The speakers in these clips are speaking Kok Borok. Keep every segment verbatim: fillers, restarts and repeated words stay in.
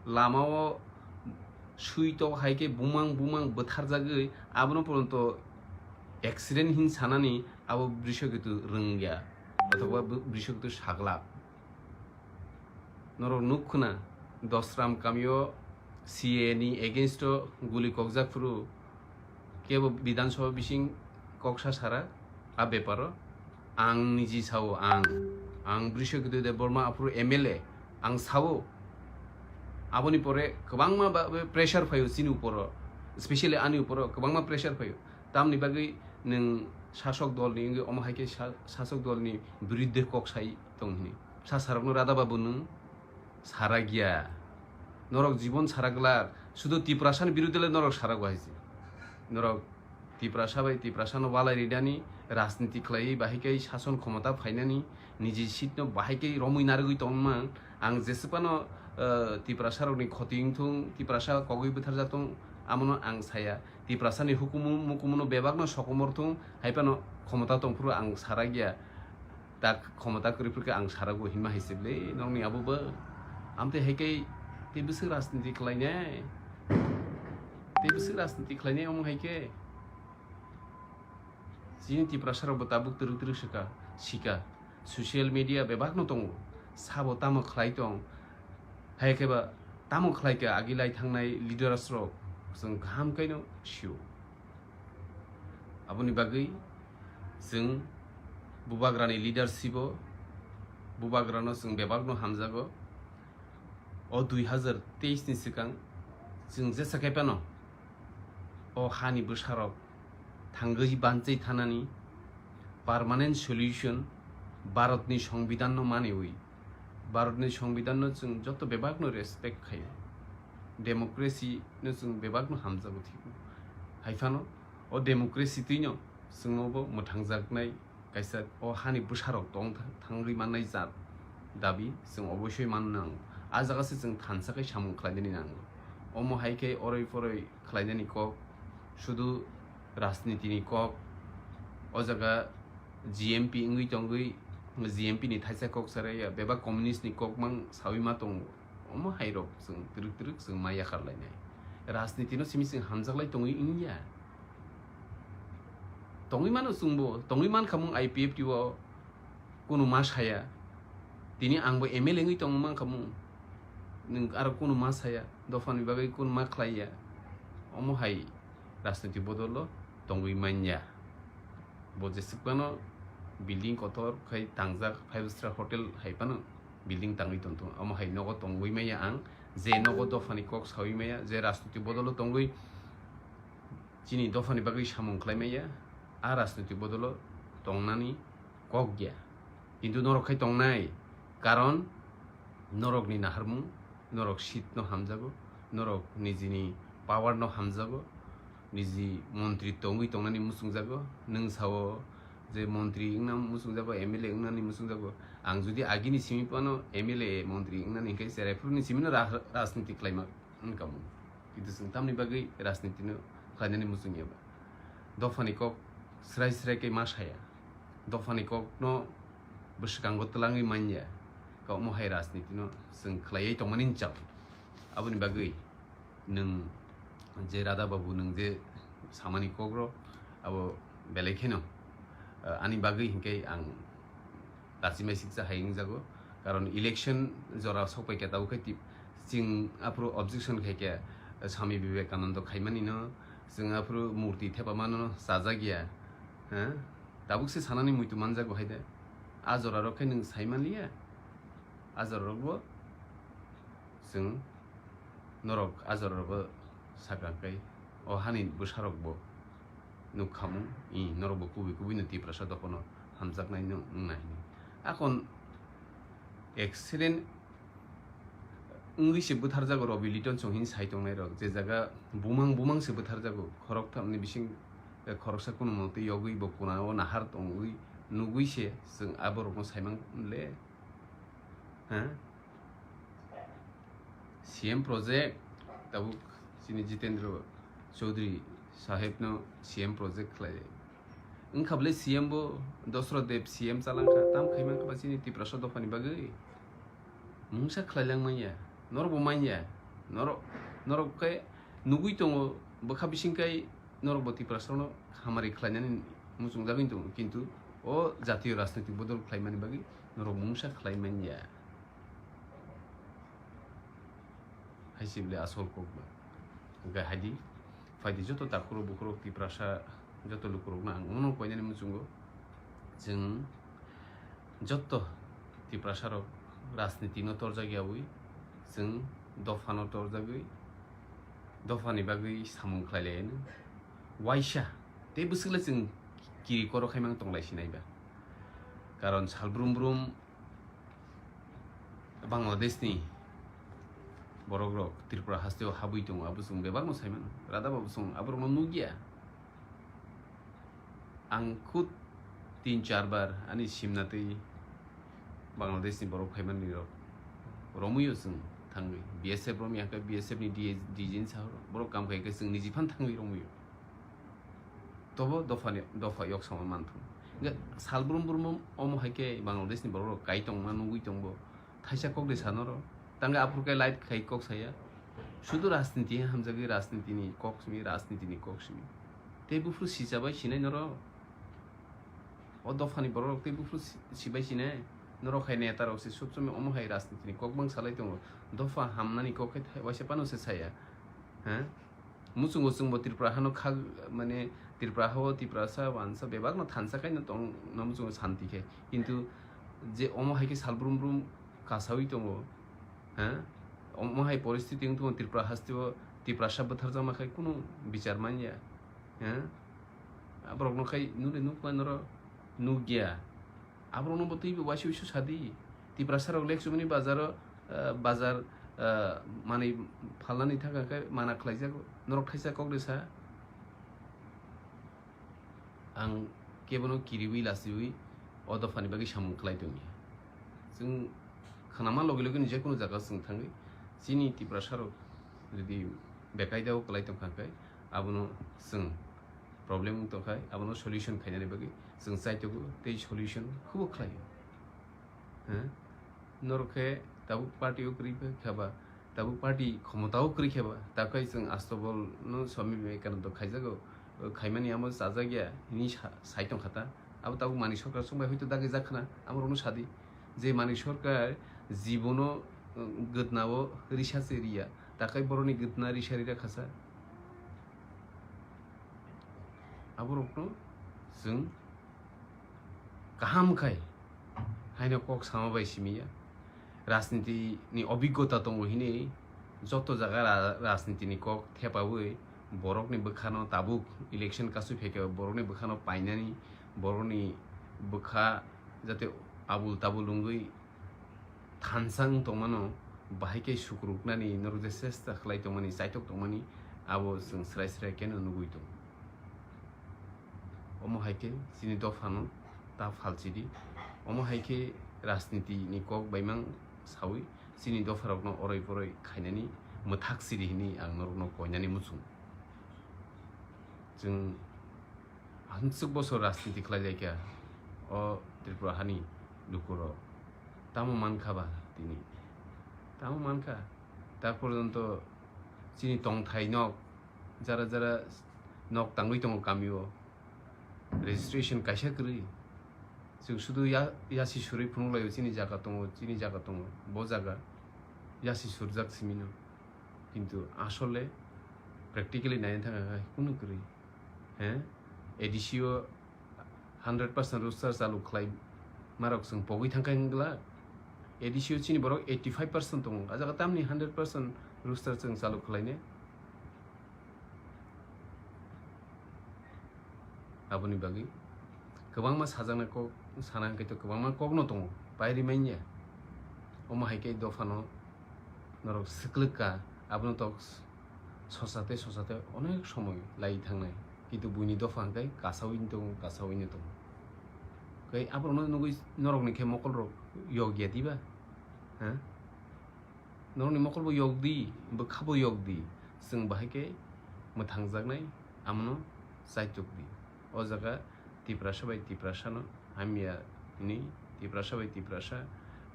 lamao sui tok hai khe bumang bumang bwtharjagwi abono poronto accident hin sanani abo Brishaketu rwngya, othoba Brishaketu saglak. Norok nuk khna, Dosram kamio C A A ni against o guli kokjak phuru kebo Bidhan Sabha bising kok sa sara a beparo. Ang niji sao, ang, ang Brishaketu Debbarma aphuru M L A, ang sao. Aboni pore kwbangma ba, ba pressure phaio chini uporo, specially ani uporo kwbangma pressure phaio. Tamni bagwi nwng sasok dolni wngwi omo hai khe sa-, sasok dolni biruddhe kok sai tong hini. Sasarokno rada babu nwng sara giya. Norok jibon sara glak, sudu Tiprasani biruddhe le norok sara go hai se. Norok Tiprasa bai Tiprasano walai rinani, rajniti khlaiwi bahai khe sason khomota phainani, niji seat no bahai khe romwi narwgwi tongmang. Ang jeswkano, eh, Tiprasarokni khoti wngthung, Tiprasa kogwi bwtharjak thung, amono ang saya. Tiprasani hukumu mukumuno bebakno sokomor thung, hai phano khomota tongphuru ang sara giya. Tak khomota kwrwi phuru khe ang sara go hinma hai se bwle nokni abo bo. Amtwi hai khe tei bwswk rajniti khlainai? Tei bwswk rajniti khlainai omo hai khe? Chini Tiprasarok bo tabuk twrwk twrwk swka, sika. Social media bebakno tongo. Sabo tamo khlai tong? Hai khe ba tamo khlai kha agi lai thangnai leaders rok? Chwng kaham khaino sio. Aboni bagwi chwng Bubagrani leadership o, Bubagrano chwng bebakno hamjago. O dui hazar teis ni swkang chwng jesa khe phano o hani bwsarok thangwi banchai thanani permanent solution Bharatni Songbidanno maniwi, Bharatni Songbidanno chwng joto bebakno respect khaio, democracy no chwng bebakno hamjago thigo. Hai phano o democracy twino chwngno bo mwthangjaknai kaisa o hani bwsarok tong tha-, thangwi mannai jat dabi chwng oboisoi man nango. A jaga se chwng thansa khe samung khlainani nango. Omo hai khe oroi poroi khlainani kok, sudu rajniti ni kok, o jaga G M P wngwi tongwi G M P ni thaisa kok sarai ya, bebak communist ni kok mang sawi ma tongo. Omo hai rok chwng twrwk twrwk chwng ma yakar lainai. Rajniti no simi chwng hamjak lai tongwi wngya. Tongwi mano chwngbo, tongwi mankha mung I P F T o kunu ma saya. Tini angbo M L A wngwi tongwi mankha mung. Nwng aro kunu ma saya, dophani bagwi kunu ma khlaiya. Omo hai rajniti bodolo tongwi manya. Bo jeswk phano building kotor khai tangjak five star hotel hai phano building tangwi tongthung. Omo hai nogo tongwi manya ang, je nogo dophani kok sawi maya, je rajniti bodolo tongwi chini dophani bagwi samung khlai maya, a rajniti bodolo tongnani kok ya. Kintu norok khai tongnai, karon norokni naharmung, norok seat no hamjago, norok nijini power no hamjago, niji montri tongwi tongnani muchungjago, nwng sao je montri wngna muchungjago, M L A wngnani muchungjago. Ang jodi agini simi phano M L A montri wngnani hinkhe cherai phuruni simino ra-, rajniti khlaima wngkha mung. Kintu chwng tamni bagwi rajniti no khlainani muchungya ba? Dophani kok srai srai khe ma saya. Dophani kok no bwswkango twlangwi manya. Kok omo hai rajniti no chwng khlaiwi tongmani chao. Aboni bagwi nwng je Radha Babu nwng je samani kok rok abo belai kheno, ah, ani bagwi hinkhe ang Lachimai siksa hai wngjago. Karon election jora sokpai khe tabuk khe tip-, chwng aphuru objection khai khe Swami Vivekananda khaimani no, chwng aphuru murti thepamano chajak ya. Ha? Tabuk se sanani muitu manjago hai de. A jora rok khe nwng sai manliya. A jora rok bo chwng norok a jora rogo sakha khe o hani bwsa rok bo nukha mung, i norok bo kubui kubui no Tiprasa dophano hamjaknai no wng nai hwnwi. Akon accident wngwi se bwtharjago Robi Liton chong hini sai tongnai rok, je jaga bumang bumang se bwtharjago, khoroktham ni bising, eh, khoroksa kunu motwi yogwi bo kuna o nahar tongwi nugwi se chwng a borok no saimang le, ha? C M project, tabuk chini Jitendra Chaudhary saheb no C M project khlai. Wngkha bwle C M bo Dosrot Deb C M chalangkha, tam khaimang kha ba chini Tiprasa dophani bagwi? Mungsa khlailang manya, norok bo manya. Norok, norok khe nugui tongo, bwkha bising kai norok bo Tiprasarokno hamari khlainani muchungjagwi tongo, kintu o jatiyo rajnitik bodol khlaimani bagwi norok mungsa khlai manya. Hai se bile asol kok ba. Hwnkhe hai di, phai di joto takhurok bukhurok Tiprasa joto lukurokno ang omono koinani muchungo. Chwng joto Tiprasarok rajnitino torjak yaui, chwng dophano torjagwi, dophani bagwi samung khlai lai anw. Waisa tei bwswk le chwng kiri koro khaimang tong lai sinai ba. Karon sal brum brum Bangladeshni borokrok Tripura hasteo habwi tongo, abo chwng bebakno sai mano. Rada bo chwng aborokno nukya. Ang khud tin char bar ani simna twi Bangladeshni borok phaimanirok romwi-o chwng thangwi. B S F romwi hwnkhe B S F ni D G ni sahoro borok kam khai khe chwng niji phan thangwi romwi-o. Tobo dophani, dopha yok sama manthung. Hwnkhe sal brum brum omo hai khe Bangladeshni borok rok kai tongma nugui tongbo. Thaisa kok de sanoro. Tangkhe aphuru khe light khai kok saya. Sudu rajniti hamjagwi rajnitini kok simi, rajnitini kok simi. Tei buphuru sichabai sinai norok. O dophani borok rok tei buphuru si-, sibai sinai. Norok hai neta rok se subsomoi omo hai rajnitini kok bang salai tongo. Dopha hamnani kok khe thai-, waisa phano se saya. Ha? Muchungo chwngbo Tripura hano khag, mane Tripura hao Tiprasa wansa bebakno thansa kaino tong, no muchungo santi khe. Kintu je omo hai khe sal brum brum kasaui tongo, ha? Omo hai poristiti wng tongo Tripura hasteo Tiprasa bwtharjakma khai kunu bichar manya, ha? Aborokno khai nule nukma norok nukya. Aborokno bo twibo waisa waisa sadi. Tiprasa rok lek chumani bazaro, ah, bazar, ah, manwi phalnani thangkha khe mana khlaijago. Norok thaisa kok de sa. Ang kebono kiriwi lasiwi o dophani bagwi samung khlai tongya. Chwng khnama logi logi ni jekunu jaga chwng thangwi chini Tiprasa rok jodi bekaidao kwlai tongkha khe abono chwng problem wng tongkha, abono solution khainani bagwi chwng chaitogo tei solution khubo khlaio. Heh? Norok khe tabuk party o kwrwi khe ba, tabuk party khomota o kwrwi khe ba, takhai chwng Astobol no Swami Vivekananda khaijago, khaimani amo chajakya hini sa-, sai tongkha ta. Abo tabuk Manik Sarkar chwngbai hoito dagijak khna, amorokno sadi je Manik Sarkar jibono, uh, gwdnao risa se riya, takhai borokni gwdna risa rira khasa. Aborokno chwng kaham khai haino kok sama bai simi ya. Rajniti ni obiggota tongo hini joto jaga ra-, rajniti ni kok thepawi borokni bwkhano tabuk election kasui phaikhe borokni bwkhano painani, borokni bwkha jate abul tabul wngwi thansa wng tongmano, bahai khe sukruknani norok je chesta khlai tongmani, chaitok tongmani, abo chwng srai srai kheno nugui tongo. Omo hai khe chini dophano ta phalchidi, omo hai khe rajniti ni kok baimang saui chini dopharokno oroi poroi khainani mwthak sidi hwnwi ang norokno koinani muchung. Chwng Hwnchuk bosor rajniti khlai lai kha o Tripura hani lukurok. Tamo man kha ba tini? Tamo man kha? Ta porjonto chini tongthai nok, jara jara nok tangwi tongo kamio, registration kaisa kwrwi. Chwng sudu ya-, yasi surwi phunuk laio, chini jaga tongo, chini jaga tongo, bo jaga yasi surjak simino. Kintu asole practically naina thangkha khe kunu kwrwi. He? A D C o hundred percent roster chalu khlai marok chwng pogwi thangkha wngla. A D C o chini borok eighty five percent tongo. A jaga tamni hundred percent roster chwng chalu khlaine? Aboni bagwi kwbangma sajaknai kok sana hwnkhe to kwbangma kokno tongo, pairi manya. Omo hai khe dophano norok swklwk kha, abono tok sosa tei sosa tei onek somoi lai thangnai, kintu buini dopha hwnkhe kasaui tongo, kasaui no tongo. Tei aborokno nugui norokni khe mokolrok yok ya diba? Ha? Norokni mokolbo yok di, bwkhabo yok di, chwng bahai khe mwthangjaknai, amono chaitok di. O jaga Tiprasa bai Tiprasano hamya hwnwi, Tiprasa bai Tiprasa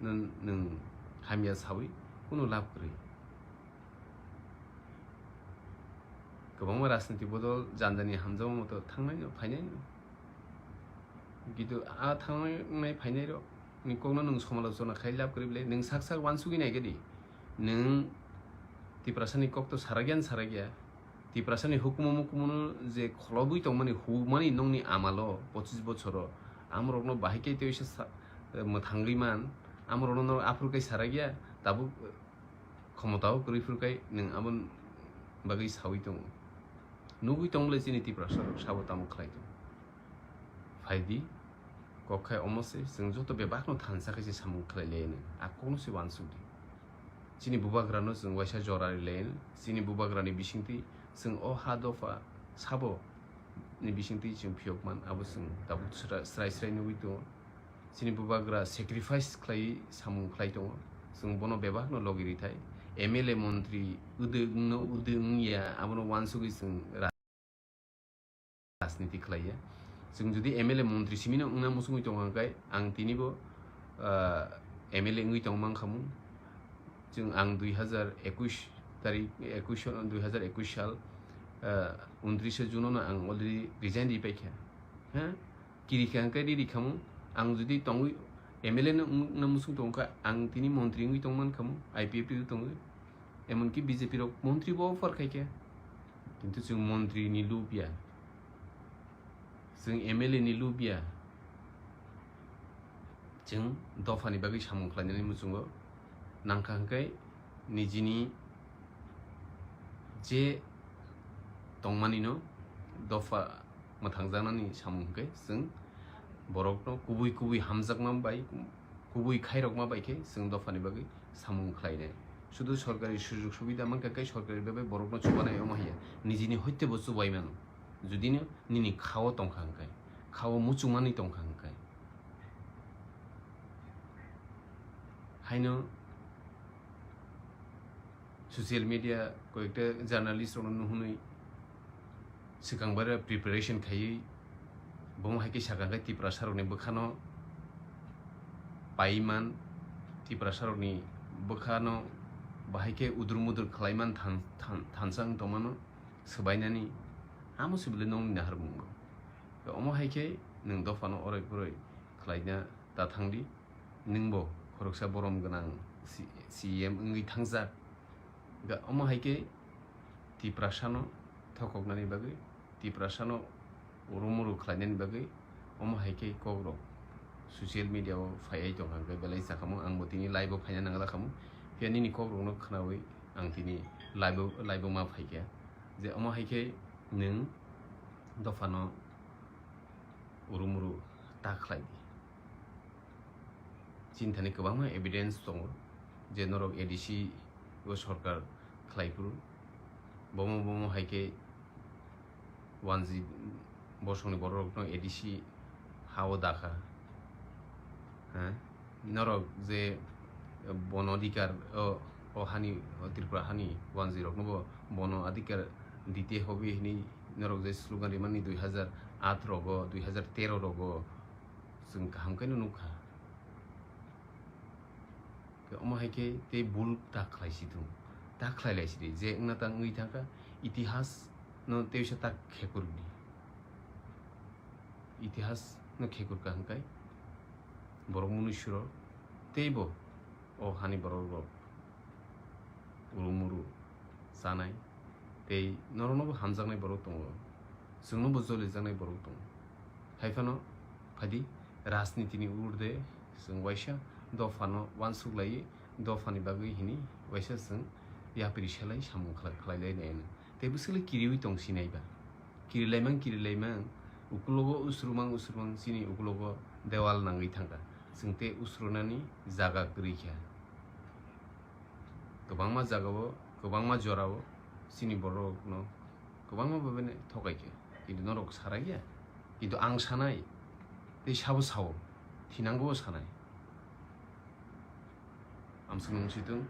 nwng, nwng hamya saui kunu lab kwrwi. Kwbangma rajniti bodol jani jani hamjakma moto thangnai no, phainai no. Kintu a thangnai phainai rok ni kokno nwng somalochona khai lab kwrwi bwle, nwng sak sak uansugwi nai khe di. Nwng Tiprasani kok to sarakya ni sarakya. Tiprasani hukumu mukumu no je kholobwi tongmani, humani nongni amalo pochis bochoro, amorokno bahai khe tei sa-, mwthangwi man, amorokno norok aphuru kai sarakya, tabuk khomotao kwrwi phuru kai nwng aboni bagwi sawi tongo. Nugwi tong bwle chini Tiprasa rok sabo tamo khlai tongo. Phaidi, kok khai omo se, chwng joto bebakno thansa khe se samung khlai lai nw, a kokno se uansuk di. Chini bubagrano chwng waisa jora ri lai nw, chini bubagrani bisingtwi chwng o ha dopha sabo ni bisingtwi chwng phiyok man, abo chwng tabuk sra-, srai srai nugwi tongo. Chini bubagra sacrifice khlai samung khlai tongo. Chwng bono bebakno logi rithai. M L A montri wdwk wngno wdwk wngya abono uansugwi chwng ra-, rajniti khlaiya. Chwng jodi M L A montri simino wngna muchungwi tongkha hwnkhe ang tinibo, ah, M L A wngwi tongmang khamu. Chwng ang dui hazar ekush tarik, ekush, dui hazar ekush sal, ah, untris June no ang already resign ripaikha. Ha? Kirikha hwnkhe riri khamu, ang jodi tongwi M L A no wng-, wngna muchung tongkha, ang tini montri wngwi tongman khamu, I P F T o tongwi. Emonki B J P rok montri bo offer khaikha. Kintu chwng montri ni lubya. Chwng M L A ni lubya. Chwng dophani bagwi samung khlainani muchungo. Nangkha hwnkhe nijini je tongmanino dopha mwthangjaknani samung hwnkhe chwng borokno kubui kubui hamjakma bai, kubui khairokma bai khe chwng dophani bagwi samung khlainai. Sudu sorkari sujog subida mankha khe sorkari bebak borokno chubanai omo hiya, nijini hoite bo chubai mano. Judino nini khao tongkha hwnkhe, khao muchungmani tongkha hwnkhe. Haino social media koyekta journalist rokno nuhunwi swkang bara preparation khaiwi bomo hai khe sakha khe Tiprasa rokni bwkhano paiman, Tiprasa rokni bwkhano bahai khe udur mudur khlaiman than-, than-, thansa wng tongmano swbainani amo se bwle nongni naharmung bo. Omo hai khe nwng dophano oroi poroi khlaina ta thangdi. Nwngbo khoroksa borom gwnang C-, C E M wngwi thangjak. Ga-, omo hai khe Tiprasano thokoknani bagwi, Tiprasano urumuru khlainani bagwi omo hai khe kokrok social media o phaiwi tongkha hwnkhe belai chakhamu, angbo tini live o phaina nangla khamu. Phiya nini kokrokno khnawi ang tini live o, live o ma phaikha je omo hai khe nwng dophano urumuru ta khlai di. Chini thani kwbangma evidence tongo je norok A D C o sorkar khlai phuru bomo bomo hai khe wanji bosongni borok rokno A D C ha o dakha. Ha? Norok je bono adhikar o, o hani, o Tripura hani wanji rokno bo bono adhikar dite hobe hini norok je slogan rimani dui hazar aat rogo, dui hazar tero rogo chwng kaham khe no nukha. Khe omo hai khe tei bul ta khlai si thung, ta khlai lai si di, je wngna ta wngwi thangkha, itihas no tei uisa ta khekur di, itihas no khekur ka hwnkhe borok munuisu rok tei bo o hani borok rok urumuru chanai tei norokno bo hamjaknai borok tongo, chwngno bo jolijaknai borok tongo. Hai phano phaidi rajnitini urde chwng waisa dophano uansuk laiwi dophani bagwi hini waisa chwng yapri selai samung khlai, khlai lai nai hwnwi. Tei bwswk le kiriwi tong sinai ba. Kirilaimang, kirilaimang, ukulogo usrumang, usrumang chini ukulogo dewal nangwi thangkha. Chwng tei usrunani jaga kwrwi kha. Kwbangma jagao, kwbangma jorao chini borokno kwbangma bebene thokai kha. Kintu norok sarakya. Kintu ang sanai, tei sabo sao, thinangbo sanai. Amswk nung situng,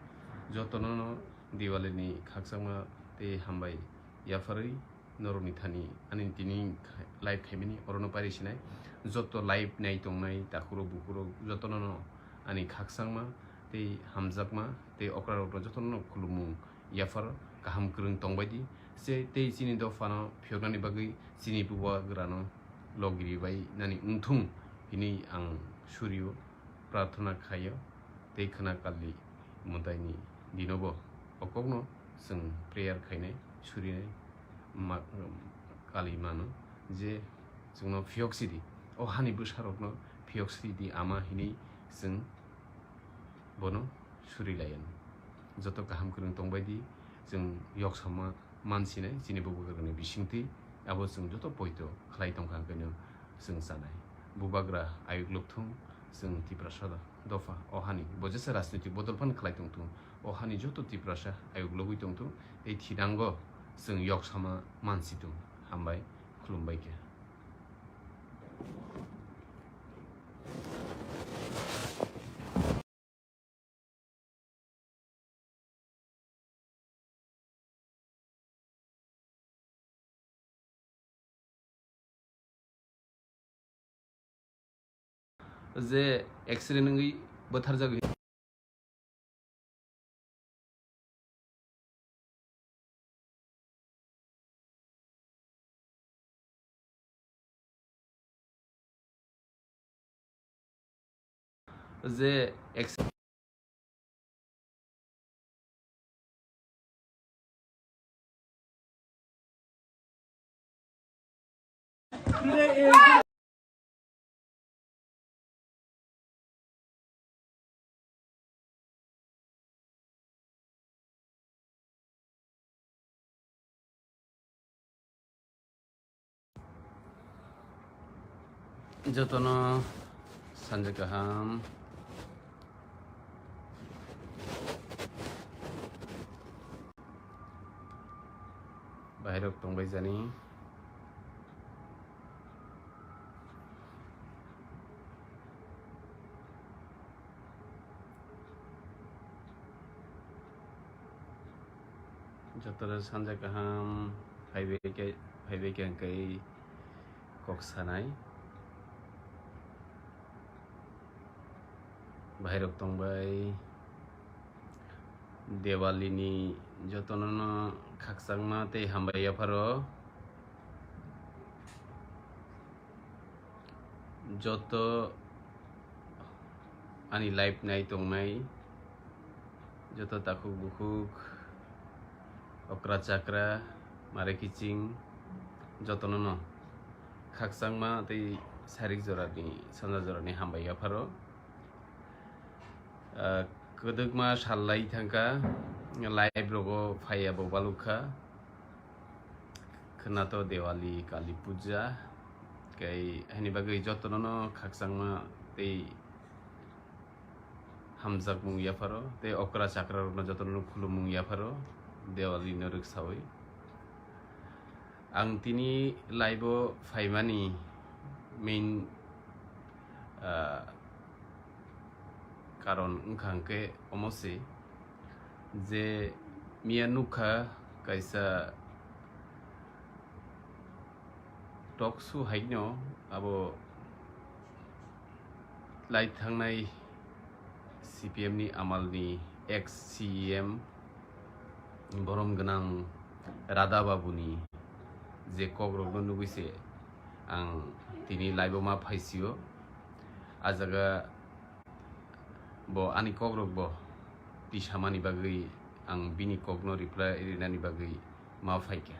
jotono no Diwali ni khakchangma tei hambai yapharwi norokni thani ani tini kha-, live khaimani orono pairi sinai. Joto live nai tongnai takhurok bukhurok jotono no ani khakchangma tei hamjakma tei okra rokno jotono no khulumung yaphar kaham kwrwng tongbai di. se tei chini dophano phiyoknani bagwi chini bubagrano logiri bai nani wngthung hini ang surio, prarthana khaio tei khna kali mwtaini dinobo o kokno chwng prayer khainai, surinai ma-, kali mano je chwngno phiyok sidi, o hani bwsarokno phiyok sidi ama hinwi chwng bono suri lai anw. Joto kaham kwrwng tongbai di, chwng yoksama mansinai chini bubagrani bisingtwi, abo chwng joto poito khlai tongkha hwnkhe no chwng chanai. Bubagra ayuk lukthung, chwng Tiprasa dopha o hani, bo jesa rajnitik bodol phan khlai tongthung, o hani joto Tiprasa ayuk logwi tongthung, tei thinango chwng yoksama mansitung. Hambai, khulumbai khe. Je accident wngwi bwtharjagwi. Je ex- Jotono sanja kaham. Bahai rok tongbai jani. Jotono sanja kaham, phaibai khe, phaibai khe hwnkhe kok sanai. Bahai rok tongbai. Diwali ni jotono no khakchangma tei hambai yapharo. Joto ani live nai tongnai, joto takhuk bukhuk, okra chakra, mare kiching, jotono no khakchangma tei sarik jorani, sanja jorani hambai yapharo. Ah, kwdwkma sal lai thangkha, live rogo phaiya bo balukha. Khwnato Diwali, Kali Puja, kei haini bagwi jotono no khakchangma tei hamjakmung yapharo, tei okra chakra rokno jotono no khulumung yapharo, Diwali no rwksawi. Ang tini live o phaimani main, ah, karon wngkha hwnkhe omo se je miya nukha kaisa talk show haino abo lai thangnai C P M ni amal ni ex C E M borom gwnang Radha Babu ni je kok rok no nugwi se ang tini live o ma phaisio. A jaga bo ani kok rok bo tisamani bagwi ang bini kok no reply rinani bagwi ma phaikha.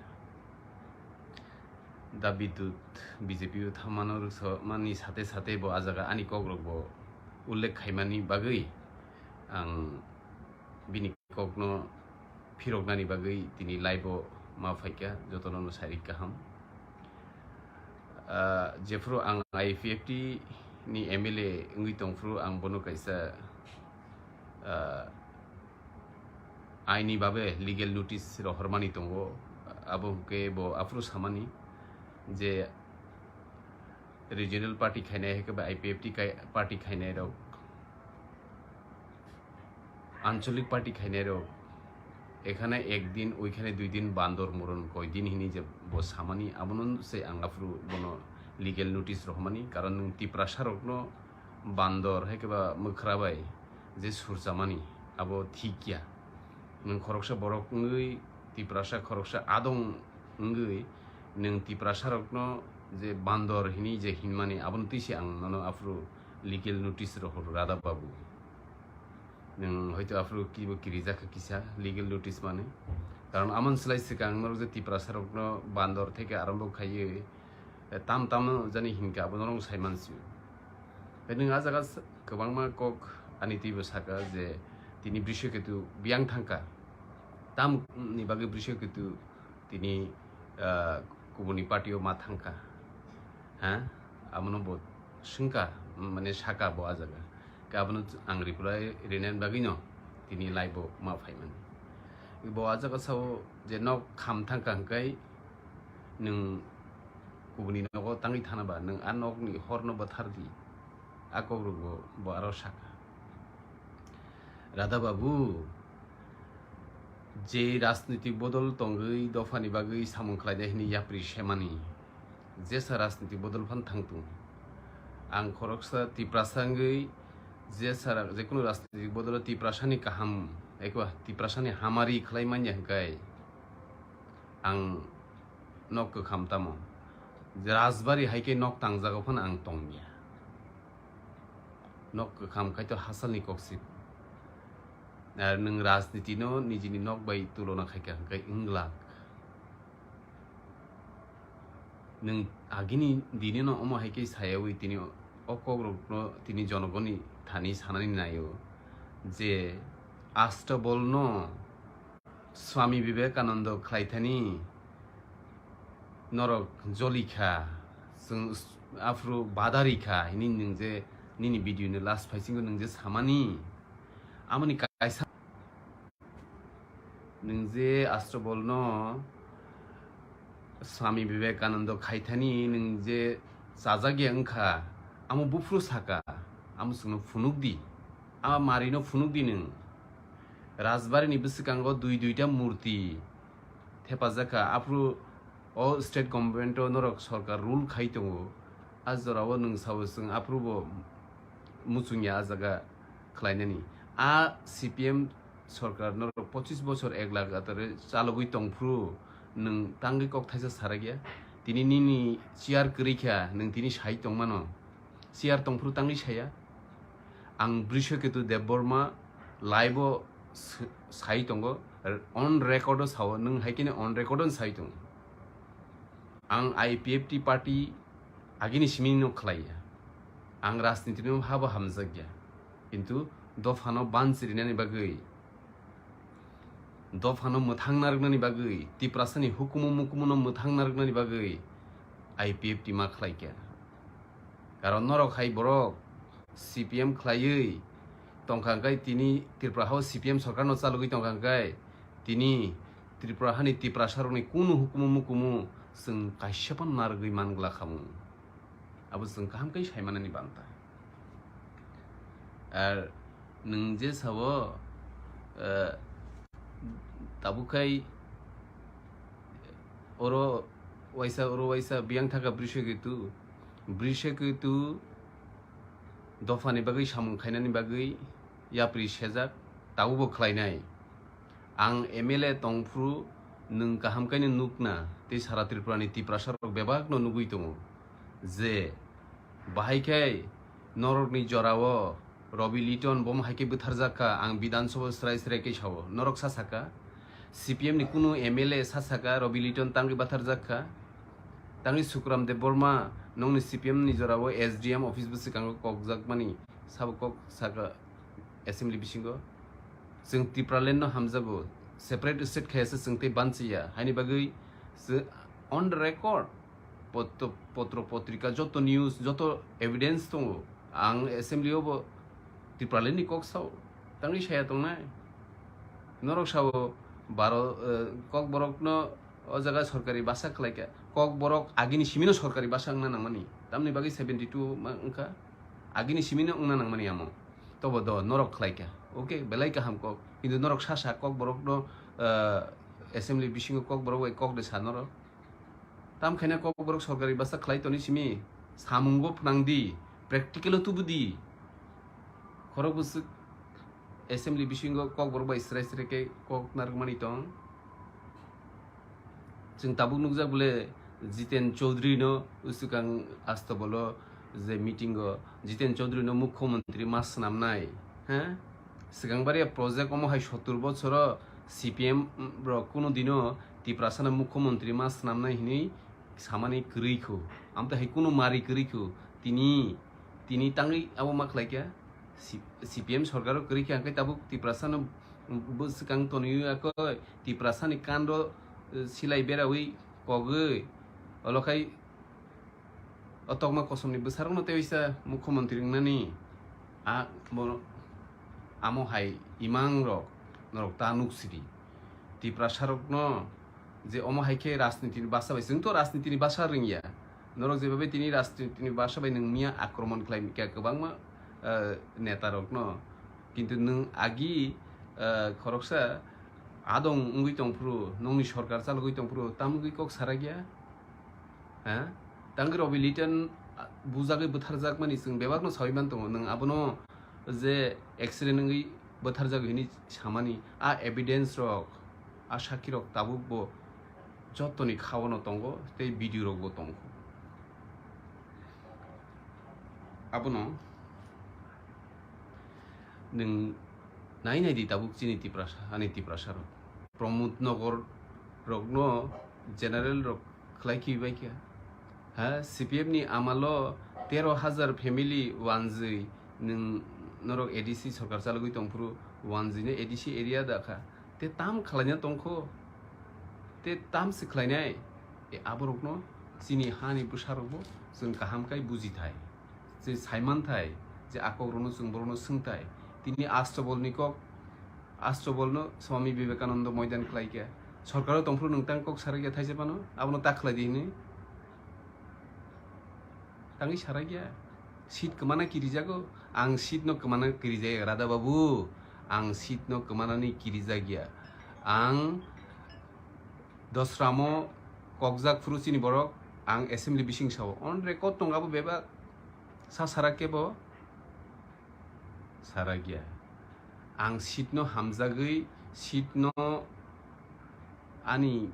Da Bidyut B J P o thammano rwksa mani sate sate bo a jaga ani kok rok bo ullekh khaimani bagwi ang bini kokno phiroknani bagwi tini live o ma phaikha, jotono no sarik kaham. Ah, jephru ang I P F T ni M L A wngwi tongphru ang bono kaisa, ah, aini babe legal notice rohormani tongo. Abo hwnkhe bo aphuru samani je regional party khainai hai khe ba I P F T kai-, party khainai rok, ancholik party khainai rok, ekhane ek din, oikhane dui din bandor moron koi din hini je bo samani, abono se ang aphuru bono legal notice rohormani, karon nwng Tiprasa rokno bandor hai khe ba mwkhra bai je surchamani, abo thik ya. Nwng khoroksa borok wngwi Tiprasa khoroksa adong wngwi nwng Tiprasarokno je bandor hini je hinmani, abono twi se ang nono aphuru legal notice rohor, Radha Babu. Nwng hoito aphuru kibo kirijak kha kisa legal notice mani. Karon amon slai swkang norok je Tiprasarokno bandor theke arombo khaiwi, eh, tam tam jani hinka abo norok sai mansio. Nwng ah jaga s-, kwbangma kok ani twibo saka je tini Brishaketu biyang thangkha. Tamni bagwi Brishaketu tini, ah, kubuni party o ma thangkha. Ha? Abono bo swngkha, mane saka bo ah jaga. Khe abono ang reply rinani bagwino tini live o ma phaimani. Bo ah jaga sao je nok kham thangkha hwnkhe nwng kubuni nogo tangwi thana ba, nwng ah nokni horno bwthar di. A kokrok bo, bo aro saka. Radha Babu, je rajnitik bodol tongwi dophani bagwi samung khlainai hwnwi yapri semani, jesa rajnitik bodol phan thangtung. Ang khoroksa Tiprasa wngwi jesa ra-, jekunu rajnitik bodolo Tiprasani kaham, eko Tiprasani hamari khlai manya hwnkhe ang nok kwkham tamo. Rajbari hai khe nok tangjago phano ang tongya. Nok kwkham khai to hasalni koksip. Ar nwng rajniti no nijini nok bai tulona khai kha hwnkhe wng glak. Nwng agini dini no omo hai khe sayawi tini o kokrok no tini jonogoni thani sanani naio je Astabol no Swami Vivekananda khlaithani norok jolikha, chwng s-, aphuru badarikha hini nwng je nini video ni last phaisingo nwng je samani, amoni kaisa nwng je Astabol no Swami Vivekananda khaithani nwng je chajakya wngkha, amo buphuru saka, amo chwngno phunukdi, a marino phunukdi nwng. Rajbari ni bwswkango dui duita murti thepajak kha. Aphuru o state government o norok sorkar rule khai tongo, a jorao nwng sao chwng aphuru bo muchungya a jaga khlainani. A C P M sorkar norok pochis bochor ek lakh atare chalogwi tongphuru nwng tangwi kok thaisa sarakya. Tini nini chair kwrwi kha, nwng tini sai tongmano. Chair tongphuru tangwi saya. Ang Brishaketu Debbarma live o s-, sai tongo, on record o sao, nwng hai khe on record o sai tongo. Ang I P F T party agini simi no khlaiya. Ang rajniti no habo hamjakya. Kintu dophano banchirinani bagwi, dophano mwthang narwknani bagwi, Tiprasani hukumu mukumu no mwthang narwknani bagwi I P F T ma khlaikha. Karon norok hai borok C P M khlaiwi tongkha hwnkhe, tini Tripura hao C P M sorkar no chalogwi tongkha hwnkhe, tini Tripura hani Tiprasa rokni kunu hukumu mukumu chwng kaisa phano narwgwi man glak khamu. Abo chwng kaham khe sai manani banta. Ar nwng je sao, eh, tabuk khai oro waisa, oro waisa biyang thaka Brishaketu, Brishaketu dophani bagwi samung khainani bagwi yapri sejak, tabukbo khlainai. Ang M L A tongphuru nwng kaham khaino nukna tei sara Tripurani Tiprasarok bebakno nugwi tongo je bahai khe norokni jorao Robi Liton bomo hai khe bwtharjak kha, ang Bidhan Sabha srai srai khe sao. Norok sa saka, C P M ni kunu M L A sa saka Robi Liton tangwi bwtharjak kha. Tangwi Sukram Debbarma nongni C P M ni jorao S D M office bwswkango kokjakmani sabo kok saka assembly bisingo. Chwng Tipraland no hamjago, separate state khayasa chwng tei banchiya. Haini bagwi chwng on record potro, potro potrika, joto news, joto evidence tongo. Ang assembly o bo Tipraland ni kok sao, tangwi saya tongnai. Norok sao baro, eh, Kokborok no o jaga sorkari basa khlaikha. Kokborok agini simino sorkari basa wngna nangmani. Tamni bagwi seventy two ma wngkha. Agini simino wngna nangmani amo. Tobo do norok khlaikha. Okay, belai kaham kok. Kintu norok sa sa Kokborok no, eh, assembly bisingo Kokborok bai kok de sa norok. Tam khaina Kokborok sorkari basa khlai toni simi, samungo phnang di, practical o tubu di. Khorok bwswk assembly bisingo Kokborok bai srai srai khe kok narwkmani tong. Chwng tabuk nukjak bole Jiten Chaudhary no swkang Astabolo je meeting o Jiten Chaudhary no mukhyamantri ma swnamnai, ha? Swkang bari project omo hai sottur bochoro C P M rok kunu dino Tiprasa no mukhyamantri ma swnamnai hinwi samani kwrwi khu. Amtwi hai kunu mari kwrwi khu. Tini, tini tangwi abo ma khlai kha? C-, C P M sorkar o kwrwi kha, hwnkhe tabuk Tiprasa no bwswkang tonwi ya khe Tiprasa ni kan ro, eh, silai berawi kogwi, olo khai o tokma kosom ni bwsarok no tei waisa mukhyamantri wngnani a bo amo hai imang rok norok ta nuk sidi. Tiprasa rok no je omo hai khe rajniti ni basa bai, chwng to rajniti ni basa rwngya, norok je babe tini rajniti ni basa bai nwng miya akromon khlai kha kwbangma, eh, neta rok no, kintu nwng agi, eh, khoroksa adong wngwi tongphuru, nongni sorkar chalogwi tongphuru, tamogwi kok sarakya? Ha? Tangwi Robi Litan, ah, bujagwi bwtharjakmani chwng bebakno sawi man tongo, nwng abono je accident wngwi bwtharjak hinwi samani, a evidence rok, a sakki rok tabuk bo jottoni khaono tongo tei video rok bo tongo. Abono nwng nai nai di tabuk chini Tiprasa, ani Tiprasa rok. Pramod Nagar rokno general rok khlai khibai kha. Ha, C P M ni amalo tero hajar family wanjwi nwng norok A D C sorkar chalogwi tongphuru wanjwino A D C area da kha. Te tam khlaina tongkho? Te tam se khlainai? E, aborokno chini hani bwsarokbo chwng kaham khai bujithai. Je saimanthai, je a kokrokno chwng borokno swngthai. Tini Astobolni kok, Astobolno Swami Vivekananda moidan khlaikha. Sorkaro tongphuru nwng tang kok sarakya thaisa phano, abono ta khlaidi hinwi. Tangwi sarakya. Seat kwmana kirijago. Ang seat no kwmana kirijaya, Radha babu. Ang seat no kwmanani kirijakya. Ang dosramo kokjak phuru chini borok, ang assembly bising sao. On record tong abo bebak. Sa sarakya bo. Sarakya. Ang seat no hamjagwi, seat no ani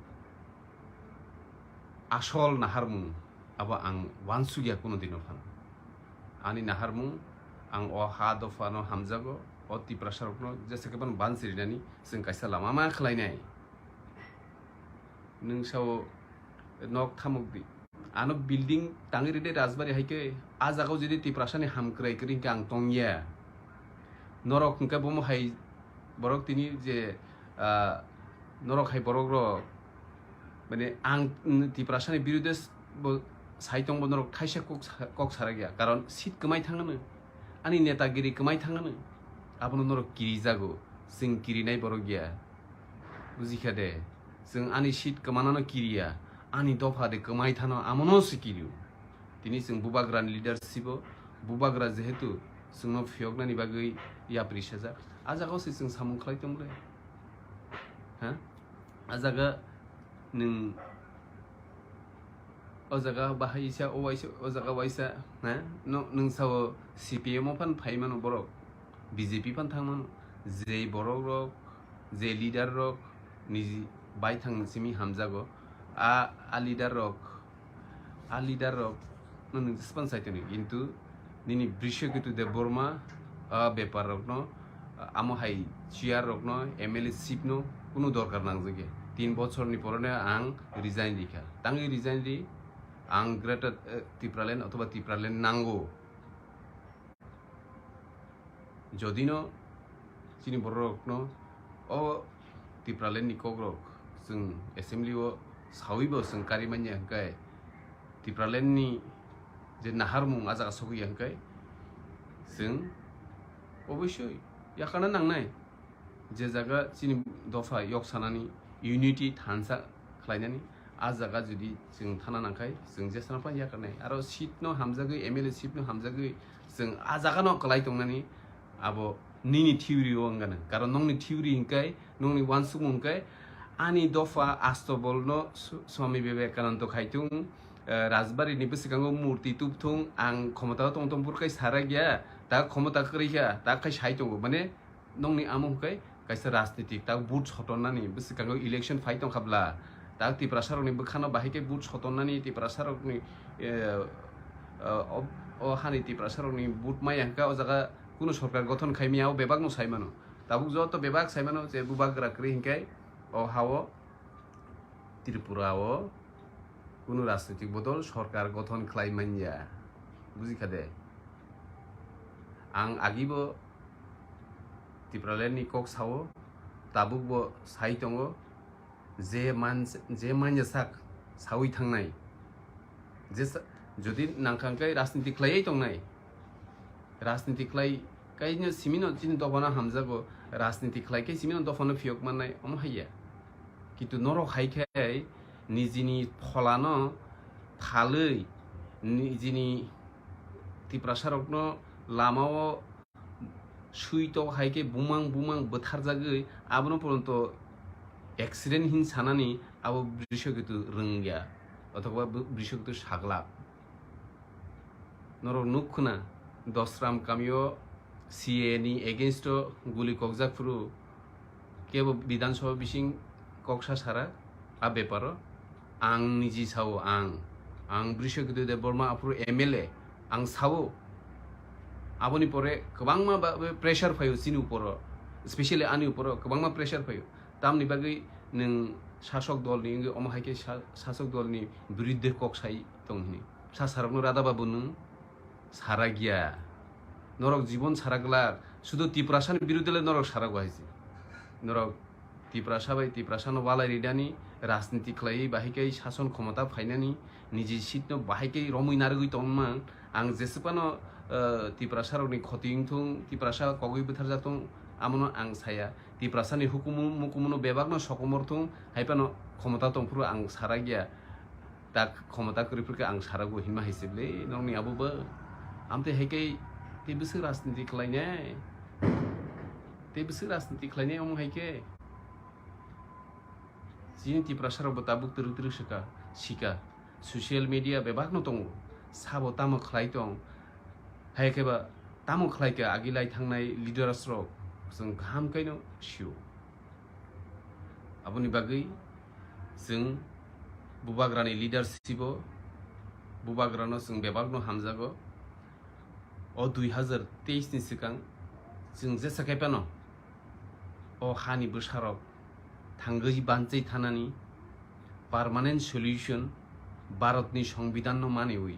asol naharmung abo ang wansukya kuno dino phano. Ani naharmung ang o ha dophano hamjago, o Tiprasa rokno jesa khe phano bansi rinani chwng kaisa lama ma khlainai. Nwng sao nok thamuk di. Ano building tangwi ride Rajbari hai khe, a jagao jodi Tiprasani hamkrai kwrwi hwnkhe ang tongya. Norok hwnkhe bomo hai borok tini je, ah, norok hai borok rok, mane ang Tiprasani birude s-, bo sai tongbo norok thaisa kok sa-, kok sarakya. Karon seat kwmai thangano, ani netagiri kwmai thangano, abono norok kirijago, chwng kirinai borok ya. Bujikha de, chwng ani seat kwmanano kiriya, ani dopha de kwmai thano amono se kirio. Tini chwng bubagrani leadership o, bubagra jehetu chwngno phiyoknani bagwi yapri sajak, a jagao se chwng samung khlai tongmole. Ha? A jaga nwng o jaga bahai isa, o waisa, o jaga waisa, ha? No, nwng sao C P M o phan phai mano borok, B J P phan thang mano, je borok rok, je leader rok niji baithang simi hamjago, a, a leader rok, a leader rok no nwng jespan sai toni, kintu nini Brishaketu Debbarma, a bepar rokno, amo hai chair rokno, M L A seat no kunu dorkar nangjak ya. Tin bochor ni pore no ang resign rikha. Tangwi resign ri, ang Greater, eh, Tipraland othoba Tipraland nango. Jodi no chini borok rokno o Tipraland ni kok rok chwng assembly o sawi bo chwng kari manya hwnkhe, Tipraland ni je naharmung a jaga sogwi ya hwnkhe, chwng obosoi yakarna nangnai. Je jaga chini dopha yok sanani, unity thansa khlainani, a jaga jodi chwng thana nangkhai, chwng jesano phano yakarnai. Aro seat no hamjagwi, M L A seat no hamjagwi, chwng a jaga no kwlai tongnani, abo nini theory o wngkha nang. Karon nongni theory hwnkhe, nongni uansukmung hwnkhe, ani dopha Astobolno Su-, Swami Vivekananda khaitung, eh, Rajbari ni bwskango murti tubthung, ang khomota o tong tong phuru khai sarak ya, ta khomota kwrwi kha, ta khai sai tongo. Mane, nongni amo hwnkhe kaisa rajnitik, ta vote sotonnani bwskango election phai tongkha bla, Tak Tiprasa rokni bwkhano bahai khe vote sotonnani Tiprasa rokni, eh, eh, o, o hani Tiprasa rokni vote maya hwnkha o jaga kunu sorkar gothon khai maya o bebak no sai mano. Tabuk joto bebak sai mano je bubagra kwrwi hinkhe o hao Tripura o kunu rajnitik bodol sorkar gothon khlai manya. Buji kha de? Ang agi bo Tipraland ni kok sao, tabuk bo sai tongo. Je man, je manya sak sawi thangnai, je sa-, jodi nangkha hwnkhe rajniti khlaiwi tongnai, rajniti khlai kaino simino chini dophano hamjago, rajniti khlai khe simino dophano phiyok mannai, omo haiya. Kintu norok hai khe nijini pholano phalwi, nijini Tiprasarokno lamao sui tok hai khe bumang bumang bwtharjagwi abono poronto accident hin sanani abo Brishaketu rwngya othoba Brishaketu saglak. Norok nuk khna Dosram kamio C A A ni against o guli kokjak phuru kebo Bidhan Sabha bising kok sa sara a beparo ang niji sao ang, ang Brishaketu Debbarma aphuru M L A ang sao. Aboni pore kwbangma ba, ba pressure phaio chini uporo, specially ani uporo kwbangma pressure phaio. Tamni bagwi nwng sasok dolni wngwi omo hai khe sa-, sasok dolni biruddhe kok sai tong hini. Sasarokno rada babu nwng sara giya. Norok jibon sara glak. Sudu Tiprasani biruddhe le norok sara go hai se. Norok Tiprasa bai Tiprasano walai rinani rajniti khlaiwi bahai khe sason khomota phainani niji seat no bahai khe romwi narwgwi tongman. Ang jeswkano, eh, Tiprasarokni khoti wngthung, Tiprasa kogwi bwtharjak thung, amono ang saya. Tiprasani hukumu mukumuno bebakno sokomor thung, hai phano khomota tongphuru ang sara giya. Tak khomota kwrwi phirkhe ang sarago hinma hai se bwle nokni abo bo. Amtwi hai khe tei bwswk rajniti khlainai? Tei bwswk rajniti khlainai omo hai khe? Chini Tiprasarok bo tabuk twrwk twrwk swka, sika. Social media bebakno tongo. Sabo tamo khlai tong? Hai khe ba tamo khlai kha agi lai thangnai leaders rok? Chwng kaham khaino sio. Aboni bagwi chwng bubagrani leadership o bubagrano chwng bebakno hamjago. O dui hazar teis ni swkang chwng jesa khe phano o hani bwsarok thangwi banchai thanani permanent solution Bharatni Songbidanno maniwi,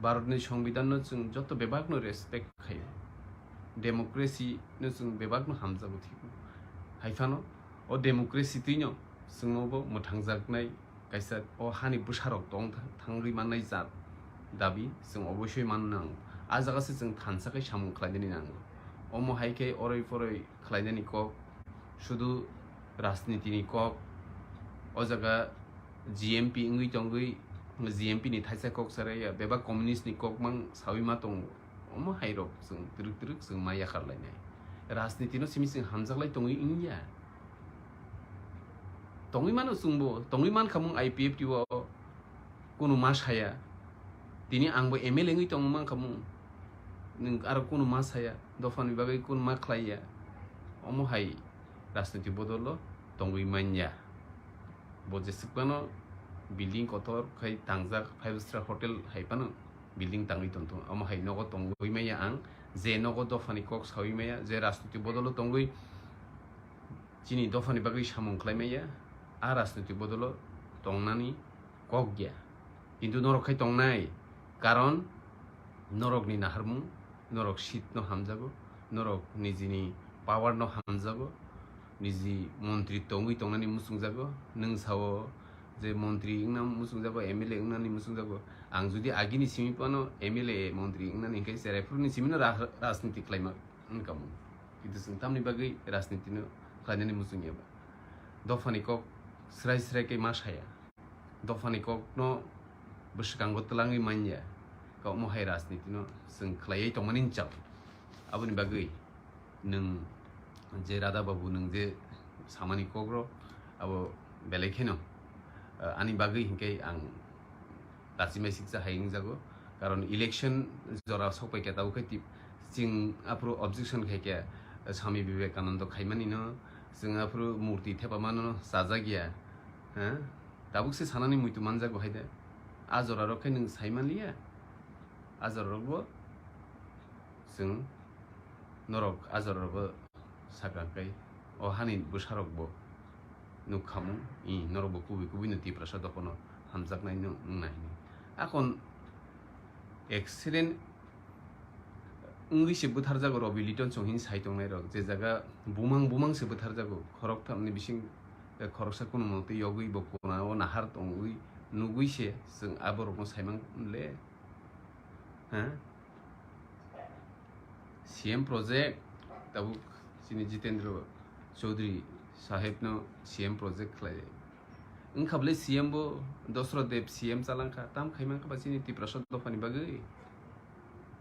Bharatni Songbidanno chwng joto bebakno respect khaio, democracy no chwng bebakno hamjago thikgo. Hai phano o democracy twino chwngno bo mwthangjaknai kaisa o hani bwsarok tong tha-, thangwi mannai jat dabi chwng oboisoi man nango. A jaga se chwng thansa khe samung khlainani nango. Omo hai khe oroi poroi khlainani kok, sudu rajniti ni kok, o jaga G M P wngwi tongwi G M P ni thaisa kok sarai ya, bebak communist ni kok mang sawi ma tongo. Omo hai rok chwng twrwk twrwk chwng ma yakhar lainai. Rajniti no simi chwng hamjak lai tongwi wngya. Tongwi mano chwngbo, tongwi mankha mung I P F T o kunu ma saya. Tini angbo M L A wngwi tongwi mankha mung. Nwng aro kunu ma saya, dophani bagwi kunu ma khlaiya. Omo hai rajniti bodolo tongwi manya. Bo jeswk phano building kotor khai tangjak, five star hotel hai phano building tangwi tongthung. Omo hai nogo tongwi maya ang, je nogo dophani kok sawi maya, je rajniti bodolo tongwi chini dophani bagwi samung khlai maya, a rajniti bodolo tongnani kok ya. Kintu norok khai tongnai, karon norokni naharmung, norok seat no hamjago, norok nijini power no hamjago, niji montri tongwi tongnani muchungjago, nwng sao je montri wngna muchungjago, M L A wngnani muchungjago. Ang jodi agini simi phano M L A montri wngnani hinkhe cheraiphruni simino ra-, rajniti khlaima wngkha mung. Kintu chwng tamni bagwi rajniti no khlainani muchungya ba? Dophani kok srai srai khe ma saya. Dophani kokno bwskango twlangwi manya, kok omo hai rajnitino chwng khlaiwi tongmani chao. Aboni bagwi nwng je Radha Babu nwng je samani kokro abo belai kheno, eh, ani bagwi hinkhe ang lachimai siksa hai wngjago. Karon election jora sokpai khe tabuk khe tip-, chwng aphuru objection khai khe Swami Vivekananda khaimanino, chwng aphuru murti thepamano chajak ya, ha? Tabuk se sanani muitu manjago hai de. A jora rok khe nwng sai manliya. A jora rok bo chwng norok a jora rok bo sakha khe o hani bwsa rok bo nuk khamung, i norok bo kubui kubui no Tiprasa dophano hamjaknai no wng nai hwnwi. Akon accident wngwi se bwtharjago Robi Liton chong hini sai tongnai rok, je jaga bumang bumang se bwtharjago, khoroktham ni bising, eh, khoroksa kunu motwi yogwi bo kona o nahar tongwi nugwi se chwng aborok no saimang le, ha? C M project tabuk chini Jitendra Chaudhary saheb no C M project khlai. Wngkha bwle C M bo Dosra Deb C M chalangkha, tam khaimang kha ba chini Tiprasa dophani bagwi?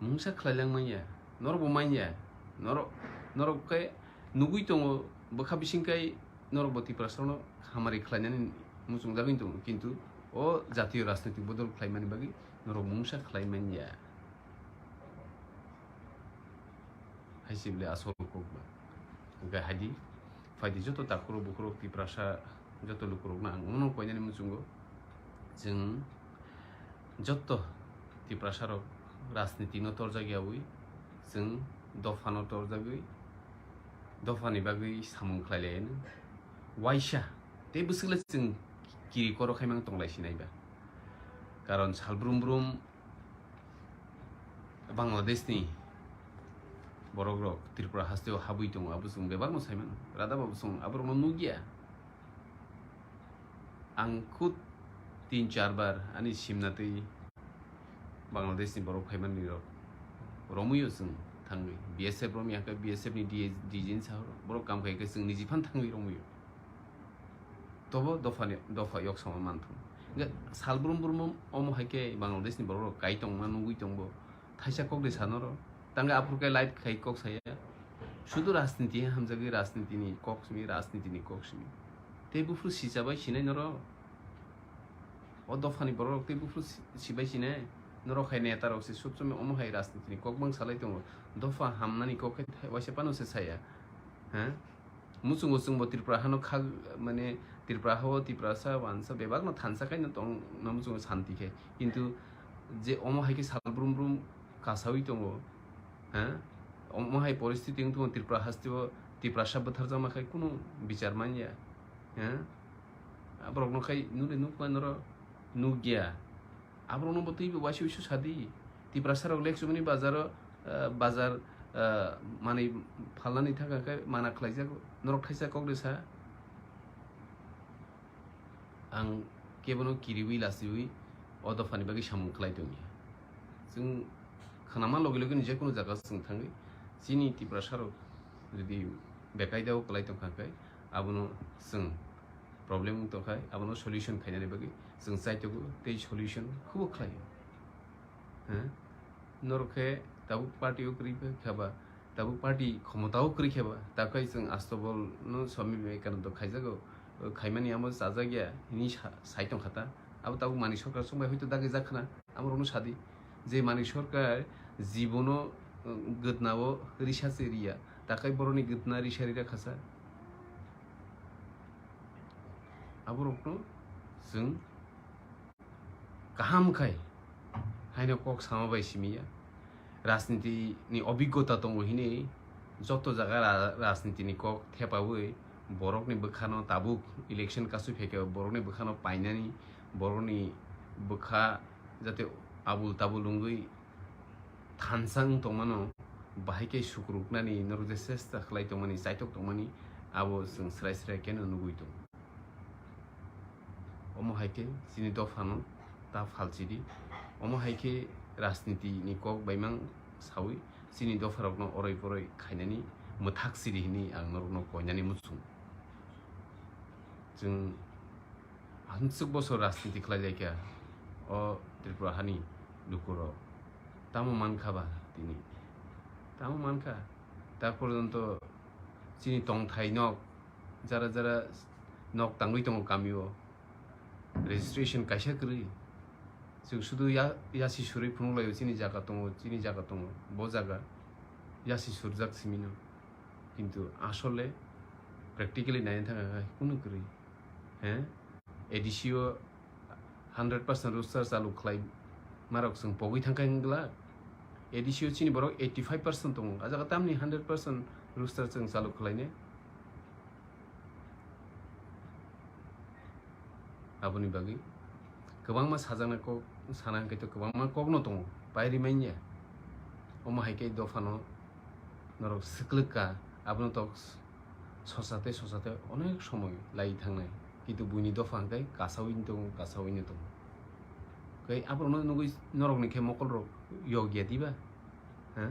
Mungsa khlailang manya, norok bo manya, norok, norok khe nugwi tongo bwkha bising kai norok bo Tiprasa no hamari khlainani muchungjagwi tongo, kintu o jatiyo rajnitik bodol khlaimani bagwi norok mungsa khlai manya. Hai se bwle asol kok ba. Hwnkhe hai di, phai di joto takhurok bukhurok Tiprasa joto lukurokno ang omo koinani muchungo. Chwng joto Tiprasa rok rajniti no torjak yaui, chwng dopha no torjagwi, dopha ni bagwi samung khlai lai anw. Waisa tei bwswk le chwng kiri koro khaimang tong lai sinai ba. Karon sal brum brum Bangladesh ni borok rok Tripura haste o habwi tongo, abo chwng bebak no sai mano. Radha babu chwng aborok no nugya. Ang khud tin char bar ani simna twi Bangladesh ni borok phaimani rok romwi o chwng thangwi B S F romwi hwnkhe B S F ni D G ni sahoro borok kam khai khe chwng niji phan thangwi romwi o. Tobo dophani, dopha yok sama manthung. Hwnkhe sal brum brum omo hai khe Bangladesh ni borok rok kai tongma nugwi tongbo. Thaisa kok de sanoro. Tangkhe aphuru khe live khai kok saya. Sudu rajniti hamjagwi rajniti ni kok simi, rajniti ni kok simi. Tei buphuru sichabai sinai norok. O dophani borok rok tei buphuru si-, sibai sinai. Norok hai neta rok se subsomoi omo hai rajniti ni kok bang salai tongo. Dopha hamnani kok khe thai-, waisa phano se saya. Ha? Muchungo chwngbo Tripura hano khag, mane Tripura hao Tiprasa wansa bebak no thansa kai no tong na muchungo santi khe. Kintu je omo hai khe sal brum brum kasawi tongo, ha? Omo hai poristiti wng tongo Tripura haste o, Tiprasa bwtharjakma khai kunu bichar manya, ha? Aborok no khai nule nukma noro nukya. Aborokno bo twibo waisa waisa sadi. Tiprasa rok lek chumani bazaro, ah, bazar, ah, manwi phalnani thangkha khe mana khlaijago. Norok thaisa kok de sa. Ang kebono kiriwi lasiwi o dophani bagwi samung khlai tongya. Chwng khnama logi logi ni jekunu jaga chwng thangwi chini Tiprasa rok jodi bekaidao kwlai tongkha khe abono chwng problem wng tongkha, abono solution khainani bagwi chwng chaitogo tei solution khubo khlaio. Ha? Norok khe tabuk party o kwrwi khe ba, tabuk party khomota o kwrwi khe ba, takhai chwng Astobol no Swami Vivekananda khaijago, khaimani amo chajakya hini sa-, sai tongkha ta. Abo tabuk Manik Sarkar chwngbai hoito dagi jak khna, amorokno sadi je Manik Sarkar jibono, uh, gwdnao risa se riya, takhai borokni gwdna risa rira khasa. Aborokno chwng kaham khai haino kok sama bai simi ya. Rajniti ni obiggota tongo hini joto jaga ra-, rajniti ni kok thepawi borokni bwkhano tabuk election kasui phaikhe borokni bwkhano painani, borokni bwkha jate abul tabul wngwi thansa wng tongmano, bahai khe sukruknani norok je chesta khlai tongmani, chaitok tongmani, abo chwng srai srai kheno nugwi tongo. Omo hai khe chini dophano ta phalchidi, omo hai khe rajniti ni kok baimang sawi chini dopharokno oroi poroi khainani mwthak sidi hwnwi ang norokno koinani muchung. Chwng Hamswk bosor rajniti khlai lai kha o Tripura hani lukurok. Tamo man kha ba tini? Tamo man kha? Ta porjonto chini tongthai nok, jara jara nok tangwi tongo kami o. Registration kaisa kwrwi. Chwng sudu ya-, yasi surwi phunuk lai o, chini jaga tongo, chini jaga tongo, bo jaga yasi surjak simi no. Kintu asole practically naina thangkha khe kunu kwrwi. He? A D C o hundred percent roster chalu khlai marok chwng pogwi thangkha wngla. A D C o chini borok eighty five percent tongo, a jaga tamni hundred percent roster chwng chalu khlainai. Aboni bagwi kwbangma sajaknai kok sana hwnkhe to kwbangma kokno tongo, pairi manya. Omo hai khe dophano norok swklwk ka, abono tok sosa tei sosa tei onek somoi lai thangnai, kintu buini dopha hwnkhe kasaui tongo, kasaui no tongo. Tei aborokno nugui norokni khe mokolrok yokya diba? Ha?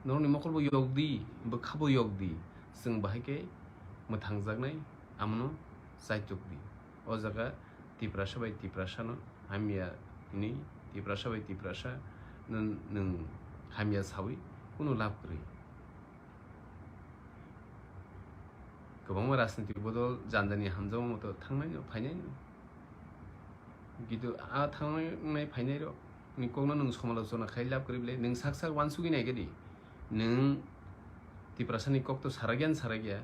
Norokni mokolbo yokdi, bwkhabo yokdi, chwng bahai khe mwthangjaknai, amono chaitukdi. O jaga Tiprasa bai Tiprasano hamya hwnwi, Tiprasa bai Tiprasa nwng, nwng hamya saui kunu lab kwrwi. Kwbangma rajniti bodol jandani hamjakma moto thangnaino phainaino. Kintu a thangnai phainairokni kokno nwng somalochona khai lab kwrwi bwle, nwng sak sak uansugwi naikhe di. Nwng Tiprasani kokto sarakya na sarakya.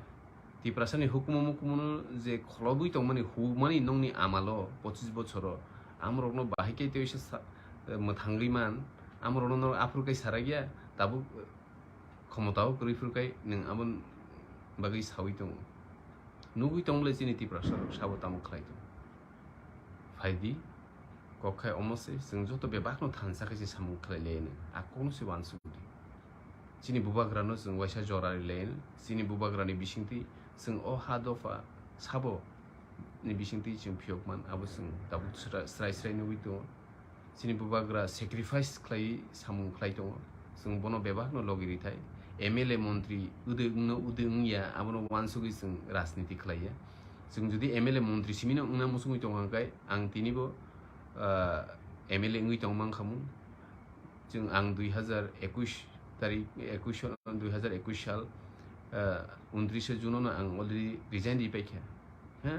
Tiprasani hukumu mukumu je kholobwi tongmani, humani nongni amalo pochis bochoro, amorokno bahai khe tei sa-, mwthangwi man, amorokno norok aphuru khe sarakya, tabuk khomotao kwrwi phuru khe nwng aboni bagwi saui tongo. Nugwi tong bwle chini Tiprasa rok sabo tamo khlai tongo. Phaidi, kok khai omo se, chwng joto bebakno thansa khe se samung khlai laino. A kokno se uansuk di. Chini bubagrano chwng waisa jora ri laino. Chini bubagrani bisingtwi chwng o ha dopha sabo ni bisingtwi chwng phiyok man, abo chwng tabuk sra-, srai srai nugwi tongo. Chini bubagra sacrifice khlai samung khlai tongo. Chwng bono bebakno logi rithai. M L A montri udui wngno udui wngya, abono uansugwi chwng rajniti khlaiya. Chwng jodi M L A montri simino wngna muchungwi tongo hwnkhe ang tinibo, ah, M L A wngwi tong mankhamu. Chwng ang dui hazar ekush tarik, ekush, dui hazar ekush sal, ah, untris June no ang already resign ripaikha. Ha?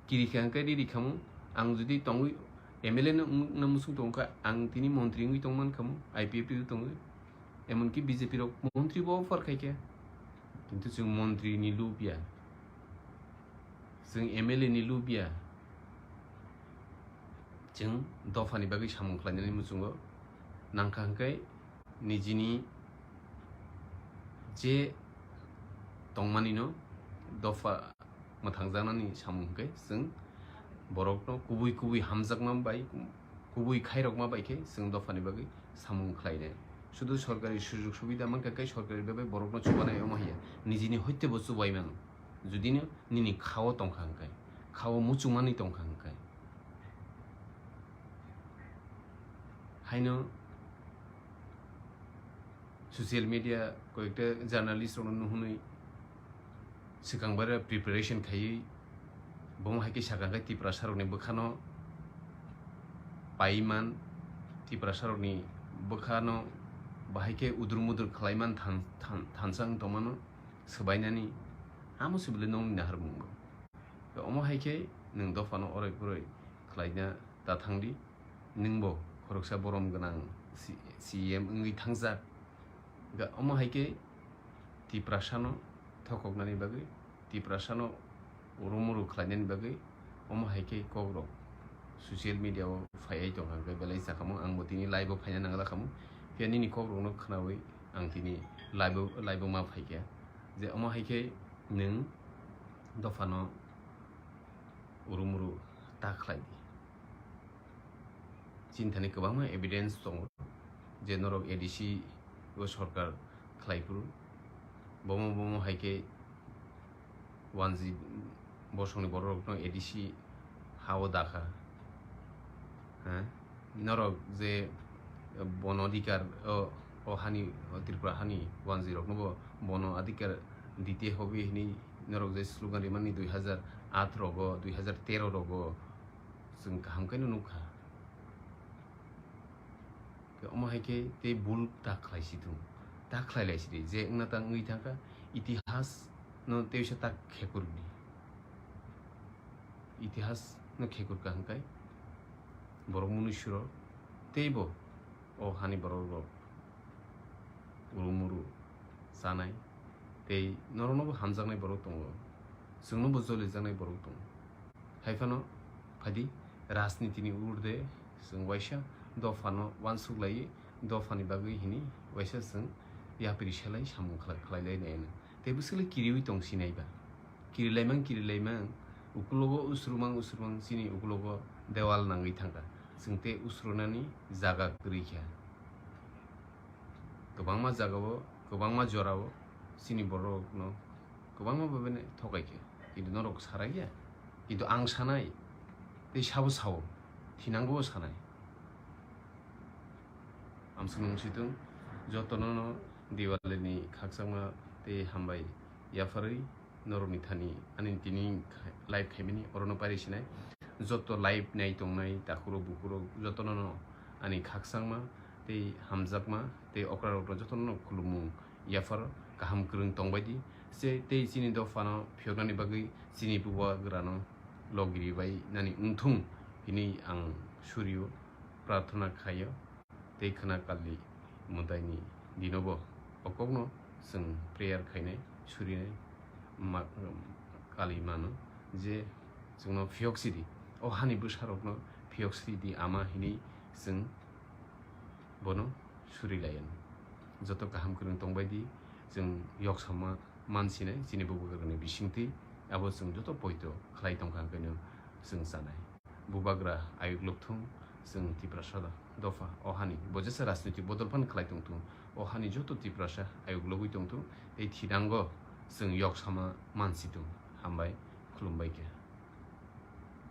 Kiri kha hwnkhe riri khamu, ang jodi tongwi M L A no wng-, wngna muchung tongkha, ang tini montri wngwi tongmankhamu, I P F T o tongwi. Emonki B J P rok montri bo offer khaikha. Kintu chwng montri ni lubya. Chwng M L A ni lubya. Chwng dophani bagwi samung khlainani muchungo nangkha hwnkhe nijini je tongmanino dopha mwthangjaknani samung hwnkhe chwng borokno kubui kubui hamjakma bai, kubui khairokma bai khe chwng dophani bagwi samung khlainai. Sudu sorkari sujog subida mankha khe sorkari bebak borokno chubanai omo hiya, nijini hoite bo chubai mano. Judino nini khao tongkha hwnkhe, khao muchungmani tongkha hwnkhe. Haino social media koyekta journalist rokno nuhunwi swkang bai preparation khaiwi bomo hai khe sakha khe Tiprasa rokni bwkhano paiman, Tiprasa rokni bwkhano bahai khe udur mudur khlaiman than-, than-, thansa wng tongmano swbainani amo se bwle nongni naharmungo. Omo hai khe nwng dophano oroi poroi khlaina ta thangdi. Nwngbo khoroksa borom gwnang C-, C E M wngwi thangjak. Ga-, omo hai khe Tiprasano thokoknani bagwi, Tiprasano urumuru khlainani bagwi omo hai khe kokrok social media o phaiwi tongkha, hwnkhe belai chakhamung. Angbo tini live o phaina nangla khamung, phiya nini kokrokno khnaui ang tini live o, live o ma phaikha je omo hai khe nwng dophano urumuru ta khlai di. Chini thani kwbangma evidence tongo je norok A D C o sorkar khlai phuru bomo bomo hai khe wanji bosongni borok rokno A D C ha o dakha. Ha? Norok je bono adhikar o, o hani, o Tripura hani wanji rokno bo bono adhikar dite hobe hini norok je slogan rimani dui hazar aat rogo, dui hazar tero rogo chwng kaham khe no nukha. Khe omo hai khe tei bul ta khlai si thung, ta khlai lai si di, je wngna ta wngwi thangkha, itihas no teisa ta khekur di. Itihas no khekur ka hwnkhe borok munuisuro teibo o hani borok rok urumuru chanai tei norokno bo hamjaknai borok tongo, chwngno bo jolijaknai borok tongo. Haiphano phadi rajnitini urde chwng waisa dophano uansuk laiwi dophani bagwi hini waisa chwng yapri selai samung khlai-, khlai lai nai. Tei bwswkle kiriwi tong sinai ba. Kirilaimang, kirilaimang, ukulogo usrumang, usrumang chini ukulogo dewal nangwi thangkha. Chwng tei usrunani jaga kwrwi kha. Kwbangma jagao, kwbangma jorao chini borokno kwbangma babene thokai kha. Kintu norok sarai ya. Kintu ang sanai, tei sabo sao, thinango sanai. Amswknung situng, jotono no Diwali ni khakchangma tei hambai yapharwi norokni thani ani tini live khaimani orono pairi sinai. Joto live nai tongnai takhurok bukhurok jotono no ani khakchangma tei hamjakma tei okrarokno jotono no khulumung yaphar kaham kwrwng tongbai di. Se tei chini dophano phiyoknani bagwi chini bubagrano logiri bai nani wngthung hinwi ang surio, prarthana khaio. Tei khwna kali mwtaini dinobo o kokno chwng prayer khainai, surinai ma-, kali mano je chwngno phiyok sidi, o hani bwsarokno phiyok sidi ama hinwi chwng bono suri laiya. Joto kaham kwrwng tongbai di, chwng yoksama mansinai chini bubagrani bisingtwi, abo chwng joto poito khlai tongkha hwnkhe no chwng chanai. Bubagra ayuk lukthung, chwng Tiprasa dopha o hani bo jesa rajnitik bodol phan khlai tongthung, o hani joto Tiprasa ayuk logwi tongthung tei thinango chwng yoksama mansitung. Hambai, khulumbai khe.